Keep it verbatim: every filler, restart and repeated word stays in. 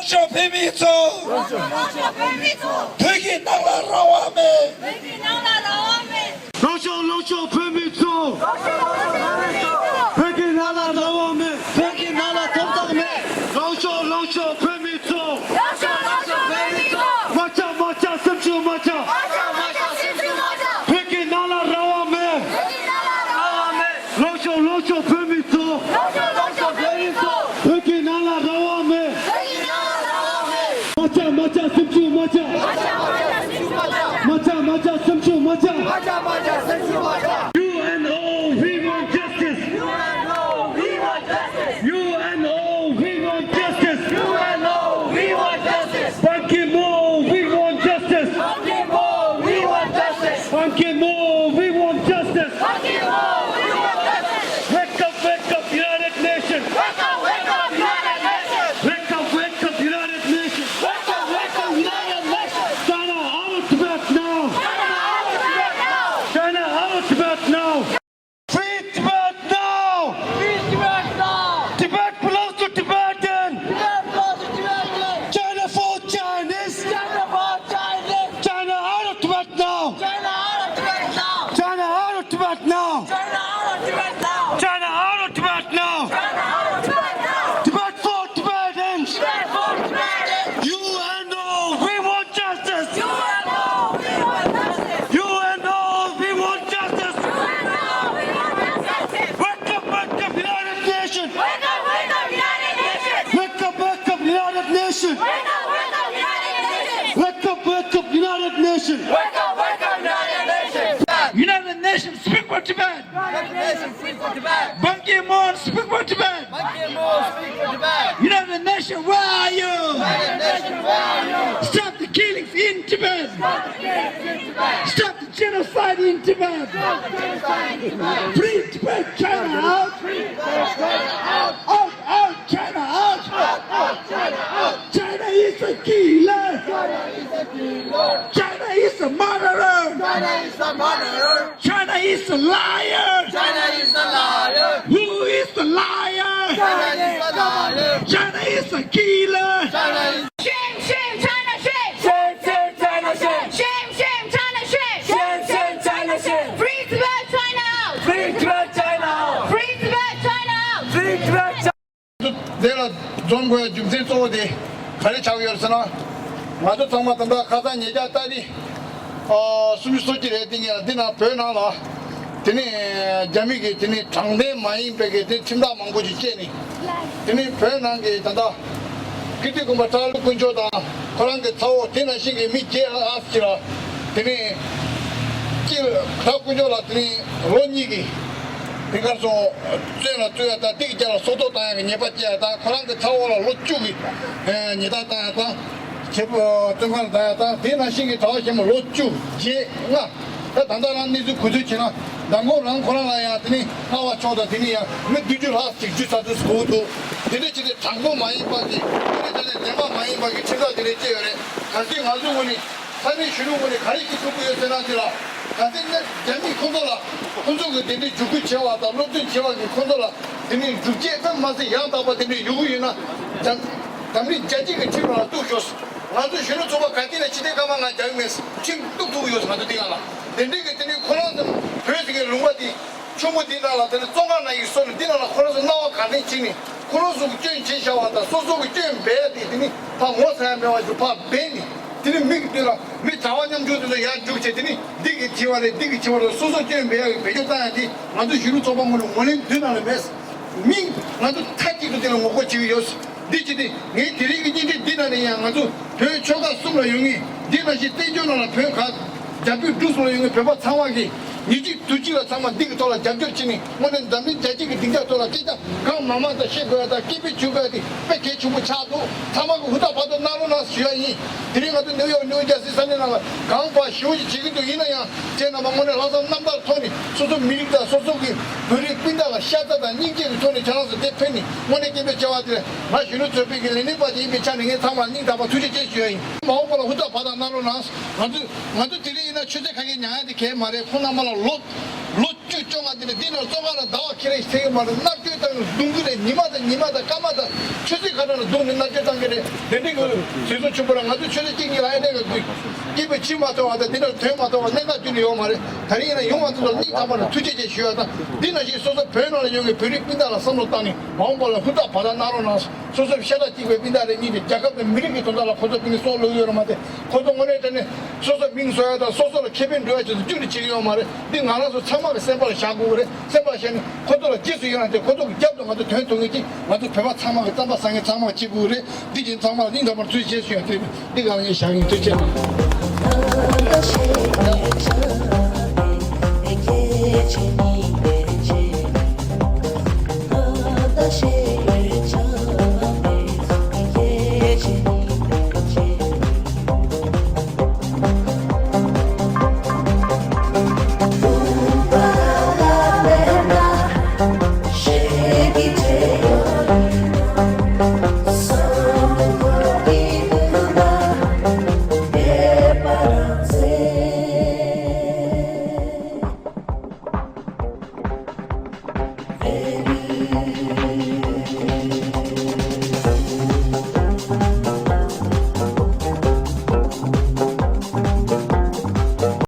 ལངས་ཤོག་བོད་མི་ཚོ། བོད་ཀྱི་ནང་ལ་རང་དབང་མེད། ལངས་ཤོག་ལངས་ཤོག་བོད་མི་ཚོ། བོད་ཀྱི་ནང་ལ་རང་དབང་མེད། བོད་ཀྱི་ནང་ལ་ཐོབ་ཐང་མེད། ལངས་ཤོག་ལངས་ཤོག་བོད་མི་ཚོ། མ་ཆག་མ་ཆག་སེམས་ཤུགས་མ་ཆག་བོད་ཀྱི་ནང་ལ་རང་དབང་མེད། ལངས་ཤོག་ལངས་ཤོག་བོད་མི་ཚོ། བོད་ཀྱི་ནང་ལ་རང་དབང་མེད། མ་ཆག་མ་ཆག་སེམས་ཤུགས་མ་ཆག་མ་ཆག་མ་ཆག་སེམས་ཤུགས་མ་ཆག UNO, we want justice. UNO, we want justice. UNO, we want justice. UNO, we want justice. Ban Ki-moon, we want justice. Ban Ki-moon, we want justice. Ban Ki-moon, we want justice. Ban Ki-moon, we want justice. Wake up, wake up, United Nations. Wake up, wake up, United Nations. Wake up, wake up, United Nations. Wake up, wake up, United Nations. China out of Tibet now. China out of Tibet now. China out of Tibet now. Free Tibet now! Free Tibet now! Tibet belongs to Tibetans! Tibet belongs to Tibetans! China for Chinese! China for Chinese! China out of Tibet now! China out of Tibet now! China out of Tibet now! China out of Tibet now! China out of Tibet now! China out of Tibet now! Tibet for Tibetans! Tibet for Tibetans! UNO, we want justice! UNO, we want justice! UNO, we want justice! UNO, we want justice! Wake up, wake up, United Nations! Wake up, wake up, United Nations! Wake up, wake up, United Nations! Wake up, wake up, United Nations! Wake up, wake up, United Nations! Wake up, wake up, United Nations! United Nations, speak for Tibet! United Nations, speak for Tibet! Ban Ki-moon, speak for Tibet! Ban Ki-moon, speak for Tibet! United Nations, where are you? United Nations, where are you? Stop the killings in Tibet! Stop the killings in Tibet! Stop the genocide in Tibet! Stop the genocide in Tibet! Free Tibet, China out! Free Tibet, China out! Out, out, China out! Out, out, China out! China is a killer! China is a killer! China is a murderer! China is a murderer! China is a liar! China is a liar! Who is the liar? China is a liar! China is a killer! China is Shame, shame, China, shame! Shame, shame, China, shame! Shame, shame, China, shame! Shame, shame, China, shame! Free Tibet, China out! Free Tibet, China out! Free Tibet, China out! Free Tibet, China དེ་ལ་འཛོམས་དགོས་རྒྱུ་མཚན་གཙོ་བོ་དེ་ག་རེ་ཆགས་ཡོད་ཟེར་ན། ང་ཚོ་ཚང་མ་ད་ལྟ་ཁ་སང་ཉེ་ཆར་ཏ་རིག་ཨ་སུམ་ཅུ་སོ་གཅིག་རེད། དེ་ཉིན་ལ་འདི་ན་བོད་ནང་ལ་དེ་ནས་རྒྱ་མི་གིས་དེ་ནས་དྲང་བདེན་མ་ཡིན་པའི་གི་དེ་ཁྲིམས་ཐག་མང་པོ་ཞིག་བཅད་ནས། དེ་ནས་བོད་ནང་གི་ད་ལྟ་ཀིརྟི་དགོན་པ་གྲྭ་བློན་དཀོན་མཆོག་དང་ཁོ་རང་གི་ཚ་བོ་དེ་ནང་བཞིན་གྱི་མི་བརྒྱད་ལྷག་ཅིག་ལ་དེ་ནས་ཀིར་གྲྭ་དཀོན་མཆོག་ལ་དེ་ནས་ལོ་གཉིས་ཀྱི་དེ་གར་སོང་བཙོན་ལ་བཙུགས་ཡ་དང་། དེ་གི་རྒྱབ་ལ་སྲོག་ཐོག་བཏང་ཡ་གི་ཉེས་པ་བཅད་ཡ་དང་། ཁོ་རང་གི་ཚ་བོ་ལ་ལོ་བཅུ་གི་ཉེས་རྡུང་བཏང་ཡ་དང་། བྱེད་པོ་བཙོན་ཁང་ལ་བཏང་ཡ་དང་། དེ་ནང་བཞིན་གྱི་གྲྭ་པ་གཞན་པ་ལོ་བཅུ་བརྒྱད་ལྔ། ད་ད་ལྟ་རང་གནས་ཚུལ་གོ་ཚུལ་བྱས་ན། མདང་དགོང་རང་ཁོ་རང་ལ་ཡང་དེ་ནི་ལྷ་བ་མཆོག་དང་དེ་ནི་ཡང་མི་བདུན་ཅུ་ལྷག་ཅིག་རྒྱུ་ཚ་དུས་སུ་གོ་འདུག་དེ་འདྲ་བྱས་ཏེ་དྲང་པོ་མ་ཡིན་པ་གི་དེ་འདྲ་བྱས་ཏེ་བདེན་པ་མ་ཡིན་པ་གི་ཁྲིམས་ཐག་དེ་འདྲ་བཅད་ཡོད་རེད། གལ་སྲིད་ང་ཚོ་ངོས་ནས་ས་གནས་གཞོན་ནུ་ངོས་ནས་ག་རེ་ཞིག་ཐུབ་ཀྱི་ཡོད་ཟེར་ན། དེ་ལ་གལ་སྲིད་ནི་རྒྱ་མིས་ཁོང་ཚོ་ལ་ཁོང་ཚོ་གི་དེ་འདྲའི་འཇུག་སྐུལ་བྱས་པ་དང་སློབ་སྟོན་བྱས་པ་གི་ཁོང་ཚོ་ལ་དེ་ནི་སྒྲུབ་བྱེད་ཙམ་མ་ཟད་ཡང་དག་པ་དེ་འདྲའི་ཡོང་གི་ཡོད་ན། འཛམ་འཛམ་གླིང་རྒྱལ་སྤྱི་གི་ཁྲིམས་ལ་གཏུགས་ཤོག་ང་ཚོ་གཞོན་ནུ་ཚོགས་པ་ག་དུས་ནས་ཕྱི་རྒྱལ་ཁ་མ་ང་རྒྱག་གི་མེད། ཁྲིམས་གཏུགས་ཐུབ་ཀྱི་ཡོད་ང་ཚོ་དེ་ག་ལ། དེ་འདྲའི་གི་དེ་ནི་ཁོ་རང་ཚོ་བོད་ཟེར་གི་ལུང་པ་དེ་ཆུ་མོ་འདི་ནང་ལ་དེ་ནི་བཙོན་ཁང་ནང་ཡི་སོ་ནི་འདི་ནང་ལ་ཁོ་རང་ཚོ་སྣང་བ་ག་ནས་ཕྱིན་ནི། ཁོ་རང་ཚོ་གི་སྐྱོན་བྱས་བཞག་པ་དང་སོ་སོ་གི་སྐྱོན་སྦས་ཏེ་དེ་ནི་ཕར་ངོ་ཚ་ཡ་མེད་པ་ཞིག་ཕར་སྦས་ནི། དེ་ནི་མི་གི་དུས་ལ་མི་གྲྭ་པ་ཉམ་ཆུང་དེ་ཚོ་ཡར་རྒྱུགས་བྱས། དེ་ནི་འདི་གི་བྱས་པ་རེད། འདི་གི་བྱས་པ་རེད། སོ་སོ་སྐྱོན་སྦས་ཡ་གི་བེད་སྤྱོད་བཏང་ཡ་དེ་ང་ཚོ་གཞོན་ནུ་ཚོགས་པ་ངོས་ནས་ངོས་ལེན་དུས་ནང་ལ་མེད། མི་ང་ཚོ་མཐའ་གཅིག་ཏུ་དེ་ལ་ངོ་རྒོལ་བྱེད་ཀྱི་ཡོད། འདི་བྱས་ཏེ་ངས་དེ་རིང་གི་བརྙན་འཕྲིན་འདི་ནང་ནས་ཡང་ང་ཚོ་བོད་ཆོལ་ཁ་གསུམ་ལ་ཡོད་ངེས། འདི་ནང་བཞིན་བཙན་བྱོལ་ནང་ལ་བོད་ག་རྒྱ་བོད་འབྲུག་གསུམ་ལ་ཡོད་ངེས་བོད་པ་ཚང་མ་གིས་ཉིན་གཅིག་དུས་གཅིག་ལ་ཚང་མ་འདི་གི་ཐོག་ལ་རྒྱབ་སྐྱོར་བྱས་ནས། དངོས་གནས་འཛམ་གླིང་རྒྱལ་སྤྱི་གི་སྡིངས་ཆ་ཐོག་ལ་སྐད་ཆ་གང་མང་མང་དང་བཤད་དགོས་ཡ་དང་སྐད་འབོད་བྱེད་དགོས་ཡ་དེ་དཔེ་གལ་ཆེན་པོ་ཆགས་འདུག་ཚང་མ་གིས་ཧུར་ཐག་བར་དུ་གནང་རོགས་གནང་ཞུ་ཡ་ཡིན། དེ་རིང་ང་ཚོ་ནིའུ་ཡོག་ནིའུ་ཇར་སི་ས་གནས་ནང་ལ་གང་བ་ཞེ་པོ་ཞིག་བྱེད་ཀྱི་འདུག་ཡིན་ན་ཡང་ཁྱེད་རྣམ་པ་དངོས་གནས་ལྷག་བསམ་རྣམ་དག་ཐོག་ནས་སོ་སོ་མི་རིགས་དང་སོ་སོ་གི་བོད་རིགས་སྤུན་ཟླ་ལ་ཤ་ཚ་དང་སྙིང་རྗེ་གི་ཐོག་ནས་ཁྱེད་རང་ཚོ་དེ་ཕེབས་ནས་དངོས་གནས་སྐད་འབོད་བྱས་པ་དེ་ང་གཞོན་ནུ་ཚོགས་པའི་གི་ལས་སྣེ་པ་ཅིག་ཡིན་པའི་ཆ་ནས་ངས་ཚང་མར་སྙིང་ཐག་པ་ཐུགས་རྗེ་ཆེ་ཞུ་ཡ་ཡིན། མ་འོངས་པ་ལ་ཧུར་ཐག་བར་དུ་གནང་རོགས་གནང་། ང་ཚོ་ང་ཚོ་དེ་རིང་ཡིན་ན་ཆུ་ཚོད་ཁ་ཤས་ཉལ་ཡ་དེ་གལ་མ་རེད། ཁོང་རྣམ་པ་ལ་ལོ་ལོ་ བཅོ་ལྔ་འདི་ནས་འདི་ནང་བཙོན་ཁང་ལ་ཟླ་བ་ཁེ་རེ་ཐེག་གི་མ་རེད། མནར་གཅོད་བཏང་གི་རྡུང་གི་རེད། ཉི་མ་དང་ཉི་མ་དང་སྐར་མ་དང་ཆུ་ཚོད་ག་འདྲ་ལ་རྡུང་ནས་མནར་གཅོད་བཏང་གི་རེད། དེ་འདྲའི་གི་ཟིལ་གསོ་ཆེན་པོ་ར་ང་ཚོ་ཆུ་ཚོད་གཅིག་གཉིས་ལ་ཨེ་འདྲ་གི་དགོས། སྐྱིད་པའི་ཕྱིར་མ་ཐོགས་པ་དང་འདི་འདྲ་དོན་མ་ཐོགས་པ་གནད་འགག་རྒྱུན་ནས་ཡོད་མ་རེད། ད་རིང་ཡིན་ན་ཡོང་བ་ཚོ་ལ་སྙིང་ཐག་པ་ནས་ཐུགས་རྗེ་ཆེ་ཞུ་ཡ་དང་། འདི་ནང་བཞིན་སོ་སོ་བོད་ནང་ལ་ཡོད་མཁན་བོད་རིགས་སྤུན་ཟླ་ལ་བསམ་བློ་བཏང་ནས་མ་འོངས་པ་ལ་ཧུར་ཐག་བར་ཐག་གནང་རོགས་གནང་། སོ་སོའི་ཤ་ཁྲག་གཅིག་པའི་སྤུན་ཟླ་རེ་གཉིས་ཀྱིས་རྒྱལ་ཁབ་དང་མི་རིགས་ཀྱི་དོན་དག་ལ་ཁོ་ཚོ་ཕན་ནུས་སྲོག་བླུགས་ཡོད་རེད་མ་གཏོགས། ཁོ་ཚོ་དངོས་གནས་དྲང་གནས་སོ་སོ་ལ་ཁེ་ཕན་འགྲོ་ཡ་ཆེད་དུ་རྒྱུན་དུ་བྱེད་ཀྱི་ཡོད་མ་རེད། འདི་ང་རང་ཚོ་ཚང་མ་གི་སེམས་པ་ལ་བཞག་དགོས་ཀྱི་རེད། སེམས་པ་བཞག་ནས་ཁོ་ཚོ་ལ་རྗེས་སུ་ཡི་རང་བྱས། ཁོ་ཚོ་གི་རྒྱབ་ཏུ་ང་ཚོ་དོན་མཐོང་མཁན་གཅིག་ང་ཚོ་བོད་པ་ཚང་མ་གི་རྩམ་པ་ཟ་མཁན་ཚང་མ་གཅིག་དགོས་ཀྱི་རེད། འདི་བཞིན་ཚང་མ་ལ་སྙིང་ཐག་པ་ནས་ཐུགས་རྗེ་ཆེ་ཞུ་ཡ་དེ་རེད། འདི་ག་རང་ཡིན་བཞག་ཡིན། ཐུགས་རྗེ་གནང་།